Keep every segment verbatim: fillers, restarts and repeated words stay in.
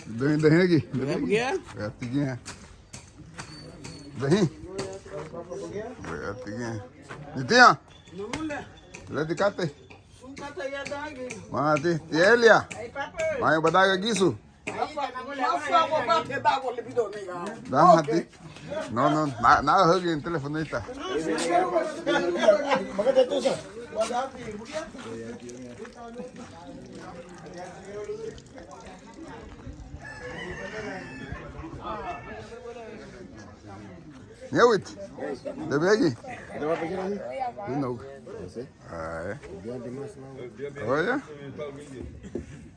Dahin, dahin agi. Dahin. Dahin. Dahin. Nitiña. Leti katei. Mati, ti Elia. Maña badaga gisu. Dahati. No, no, na, na hagi en telefonita. Ñewit. Debegi. Dino. Ay. Oye.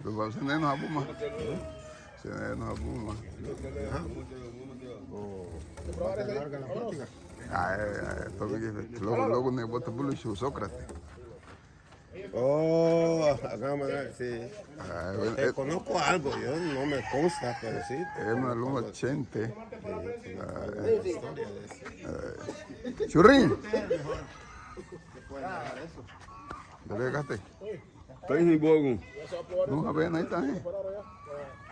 Pues vamos a tenernos a Buma. Tenernos a Buma. Ay, ay, luego, luego ne bota bulu su Sócrates. Oh, acá me da, sí. Ah, bueno, eh, conozco algo, yo no me consta, pero sí. Es una luma ochenta. Sí, sí, ah, la historia de eso. Eh, Churrín. ¿Dónde llegaste? Estoy en Bogu. No, a ver, ahí está, eh.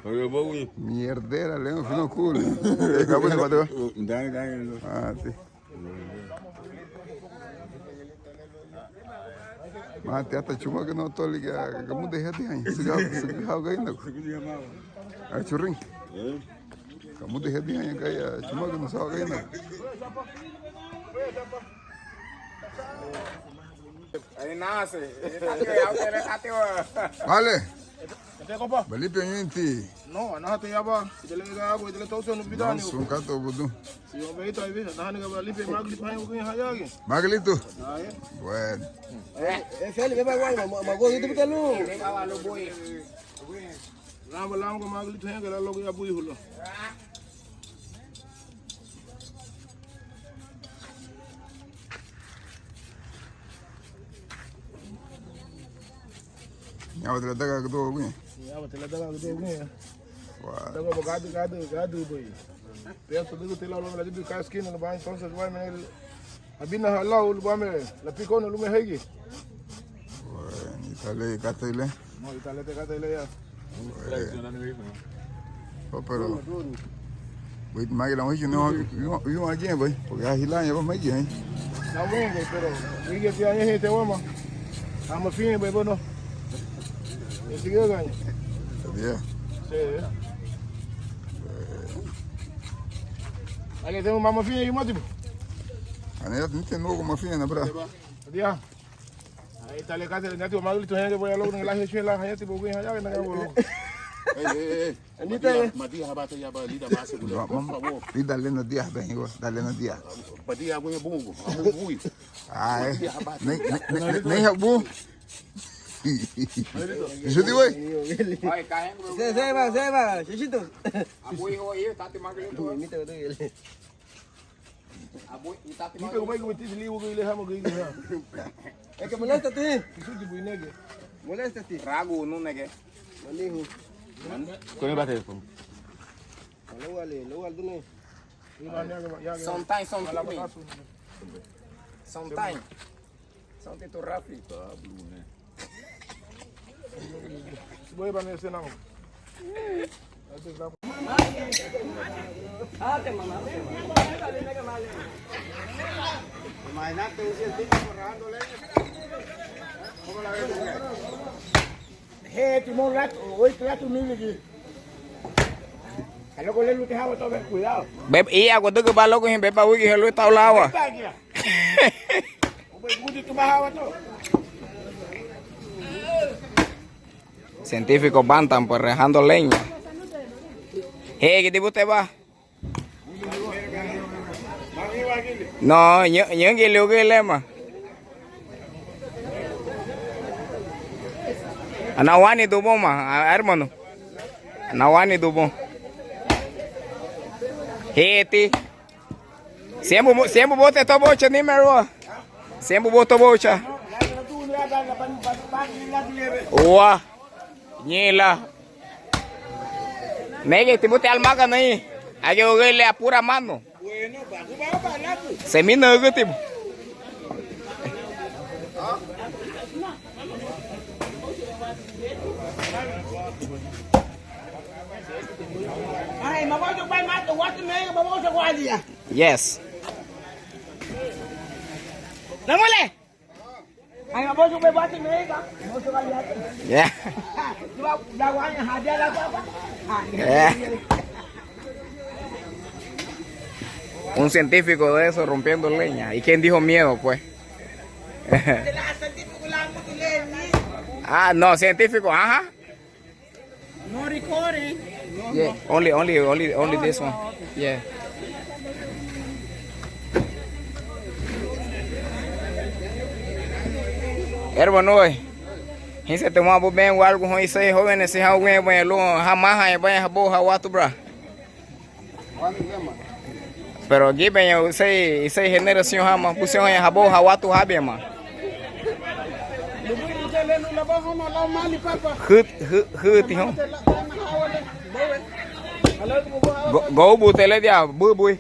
Oye, Bogu. Mierdera, León, fino, cool. Eh, ¿cómo se llama? Dale, dale, no. Ah, sí. Mati, hata chumagüna to ligía, gamudeihadihaña, sügühaugainagu. Ay, Churrín. Gamudeihadihaña gaya chumagüna sahaugainagu. Vale. Balipe ñuinti. No, anahati yaba. Idale ga agu, idale tausa nu bidani. No, sun kato budu. Si yo beita ibi, anahani ga balipe magli pai uguña hayagi. Magli tu. Aye. Bueno. Eh, eh, Feli, beba guay, ma, ma, ma, go, itu butalu. Lama, lama, go magli tu, henge la logo ya bui hulo. Ñabatila daga gdo guñe. Ñabatila daga gdo guñe. Daga bo gadu, gadu, gadu boy. Pero tu digo te la lo la dibi ka esquina lo va, entonces va me abina halao lo va me la pico no lo me hegi. Bueno, itale katele. No, itale te katele ya. Oh, pero. Wait, magi la wiki no, yo, yo aquí, boy. Porque ahí la lleva magi, eh. La wiki, pero wiki te añe te wama. Ama fin, boy, bueno. Ese que gana. Yeah. Sí. Ahí tengo mamá fin y mati. Ani ya te no como fin, na bra. Ya. Ai, tale kate, nati wa magli tu hende boya logu ngi lahi chue la hayati bogu haya na bogu. Ei, ei, ei. Anita, mati haba te yaba lida base gule, por favor. Lida lena dia ben igual, da lena dia. Mati agu ya bogu, agu bui. Ai. Nei, nei, nei, nei habu. Judi wei. Ai, kahen. Se, se va, se va, chichito. Abu hijo, hijo, tate magli tu. Anita, Nika ubai gubiti sili ugu ile hama gui ile ha. Eke moléstate. Kisuti bui nege. Moléstate. Ragu nu nege. Manihu. Kone bate. Lawal, lawal dune. Sometime, sometime. Sometime. Santi tu Rafi. He, timón, latu, oi, latu, mi ligi. Aloko le lute hawa to, cuidado. Beb, iya, gudugu ba logo hin beba wigi helu taulawa. Científico bantan por rejando leña. He, gidi bute ba. No, ñüngili ugilema. Anawani duboma, hermano. Anawani dubo. He, ti. Siembu, siembu bote tobocha nimerua. Siembu bote tobocha. Ua. Ñila. Nege tibuti almaga nai. Age ugele apura mano. Semina ugutibu. Yes. Namule. Yeah. Yeah. Un científico de eso rompiendo leña. ¿Y quién dijo miedo, pues? Ah, no, científico, ajá. No recording. Yeah, only, only, only, only this one. Yeah. Hermano, eh, hínsiñeti wamá bubénguarügü houn iseri jóvenes, ha uguñe baña lun, ha máhaña baña habou hawatu bra. Pero gíbeña iseri, iseri generación hama, busenhaña habou hawatu hábiñama. Hü-, hü-, hüti houn. Go-, goubuti le dia, bubui.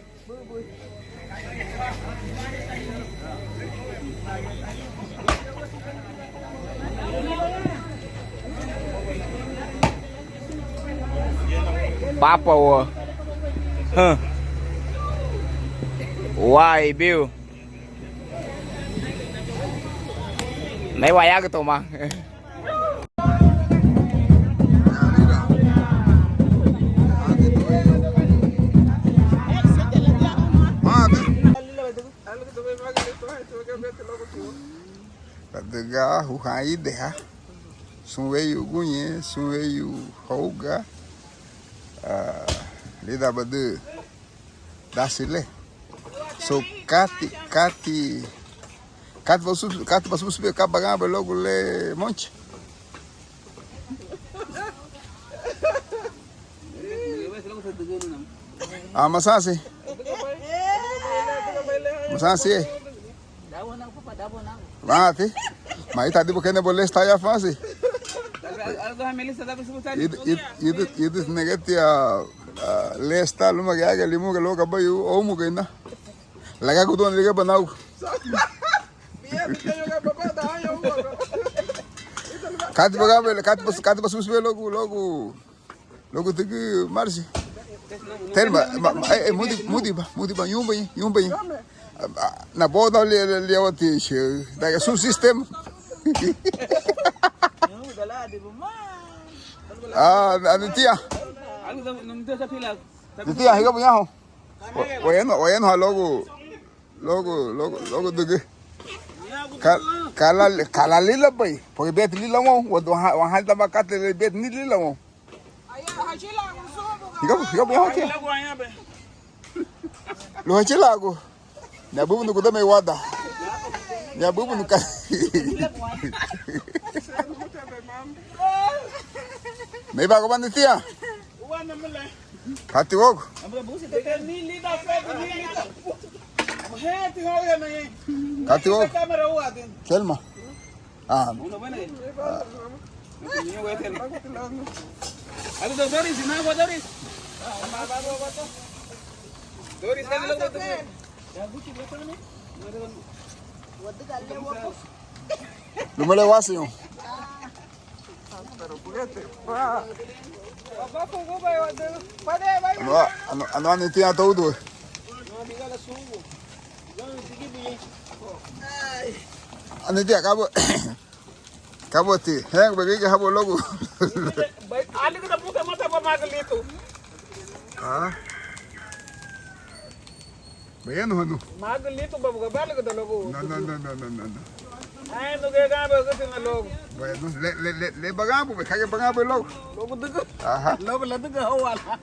Papa wa. Huh. Why, Bill? Nei wayagütoma. Ladüga huhan ideha, sun weyu uguñe, sun weyu houga, ah, lidan badü dasi le. So, kati, kati, kati basu-, kati basubusu bia ka baganbei luagu le monche. Ah, masansi. Masansi. Vanti. Ma ítadibu kei nabo le esta ya fansi. Id-, id-, id-, idis negetia, ah, le esta luma giage limuga luagu abayu oumuga ina. Lagaguduna liga banagu. Kati baganbei, kati bas-, kati basubusu bia luagu, luagu, luagu tigi Marsi. Telma, ma, ma, eh, eh, mudi, mudiba, mudiba, yumbañi, yumbañi. Ah, ah, na boda li, li, li, oti, shi, daga su sistema. Ah, ah, nitia. Nitia, higa buñaho. Wa-, wayanu, wayanu ha luagu. Luagu, luagu, luagu dügü. Ka, ka la, ka la lilabei. Porque beti lila woun. Wa, wa, wahalita ba katei le beti ni lila woun. Higabu, higabu ya hotia. Lun hachilagu. Ni abubunu gudamei wada. Ni abubunu ka. Mei bagu bani tia. Kati wogu. Kati wogu. Selma. Ah. Ah. Lumale wasiñu. Anua, anua, anua nitia toudu. Anitia, kabo, kabo ti. Heng, bagi ke habo logu. Ah. Bayanu hanu. Magü litu babu gabalügüda luagu. No, no, no, no, no, no, no. Ai, nuge gaba gutina luagu. Bueno, le, le, le, le baganbu, be, kage baganbu luagu. Luagu dügü. Aha. Luagu ladüga hawala.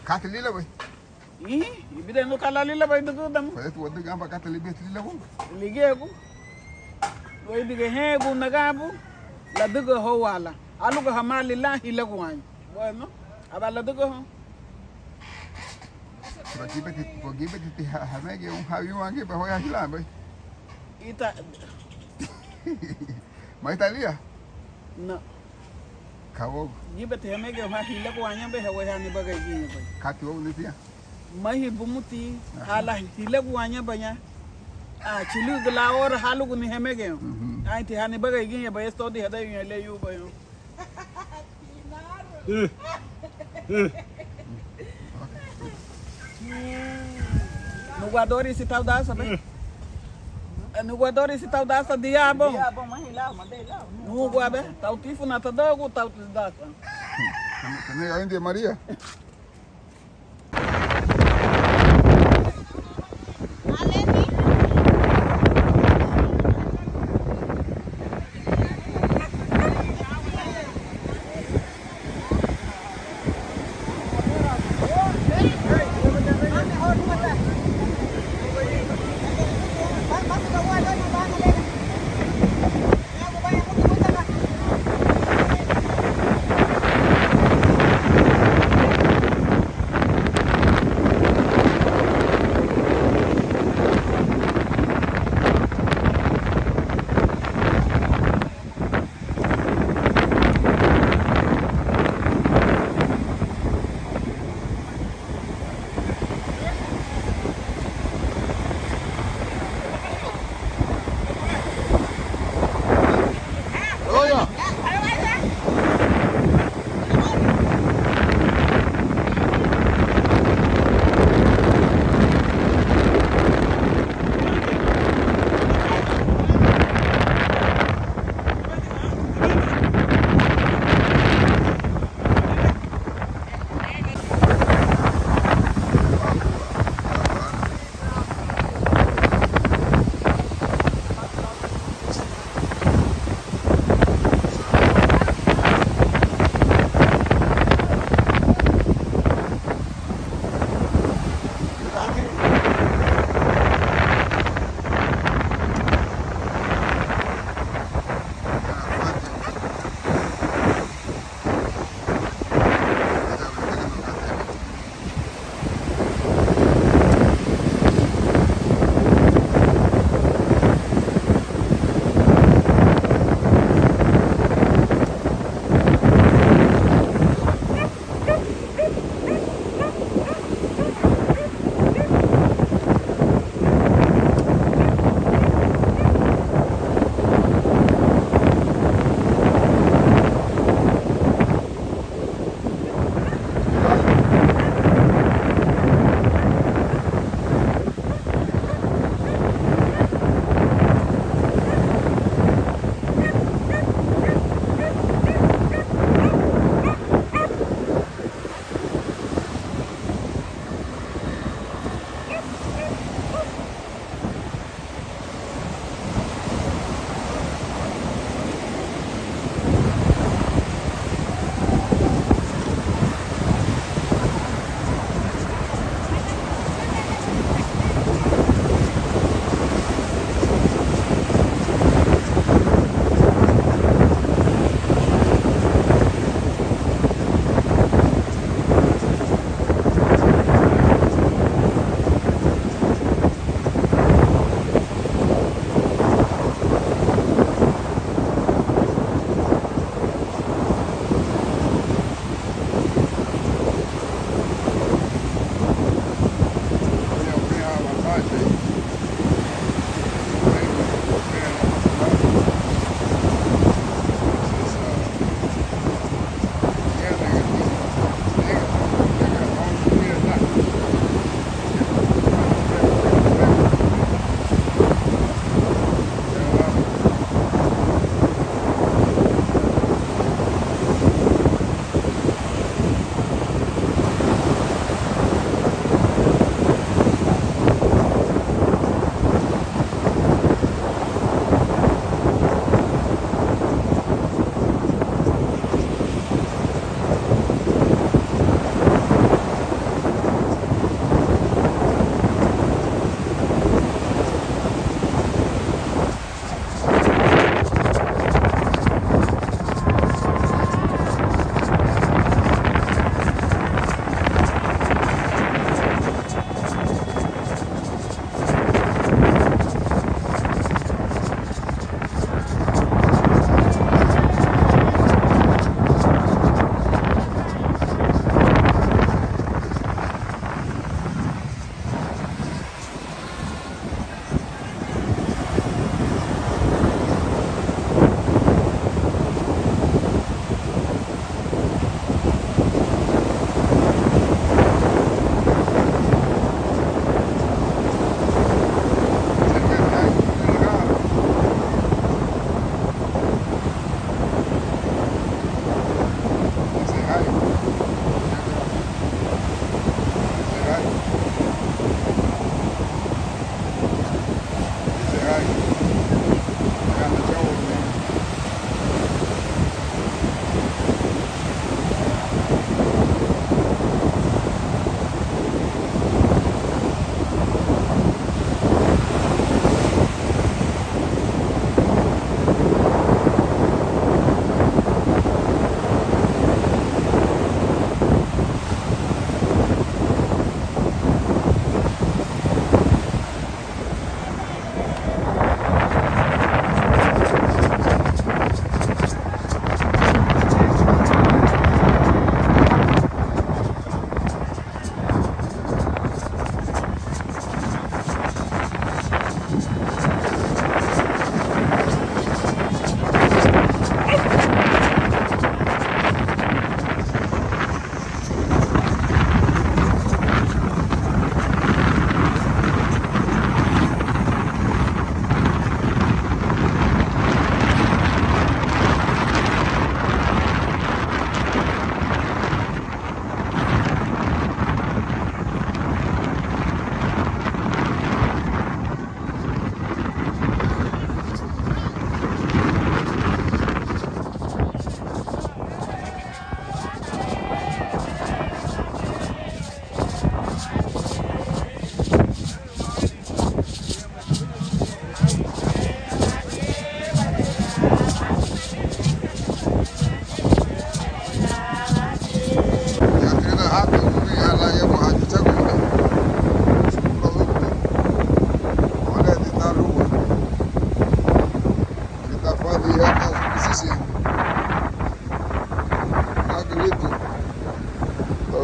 Kati lila, be. Ih, ibide nu kala lila, be, dügü damu. Pues tu wadüga ba kati libe lila wu. Ligegu. Wai diga hegu nagabu. Ladüga hawala. Aluga hamali la hilagu añu. Bueno, aba ladüga ho. Pero gíbeti, pues gíbeti ti ha, hamege un hawi un ange ba hoya hilan bai. Ita. Mai talia? No. Kawogu. Gíbeti hamege un ha hilagu aña bai, hawa hani baga giñe bai. Kati wogu nitia. Mai bumuti, aha, hala hilagu aña baña. Ah, chilu gla ora halugu ni hamege. Mhm. Ai ti hani baga giñe bai, esto di hada yuña le yu bai. Eh, eh. Nuguadorisi tau dasa be. Nuguadorisi tau dasa diabon. Nuguabe tau tífuna tadogu tau dasa. María.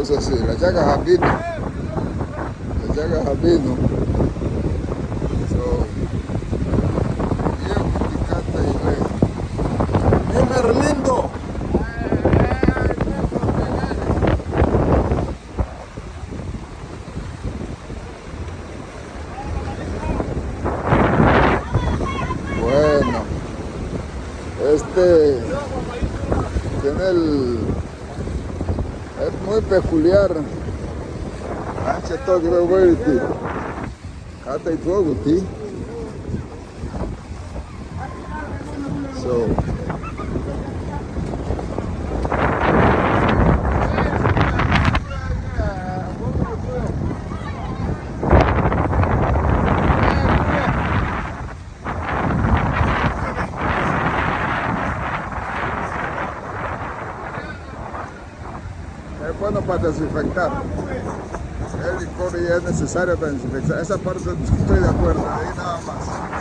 Entonces, sí, lachaga Habino. Lachaga Habino. So, yegu ti katei le. ¡Qué lindo! Bueno, este tiene el, es muy peculiar. Ancha togi lo güeriti. Katei tuoguti. So, es bueno para desinfectar. El licor y es necesario para desinfectar. Esa parte estoy de acuerdo, ahí nada más.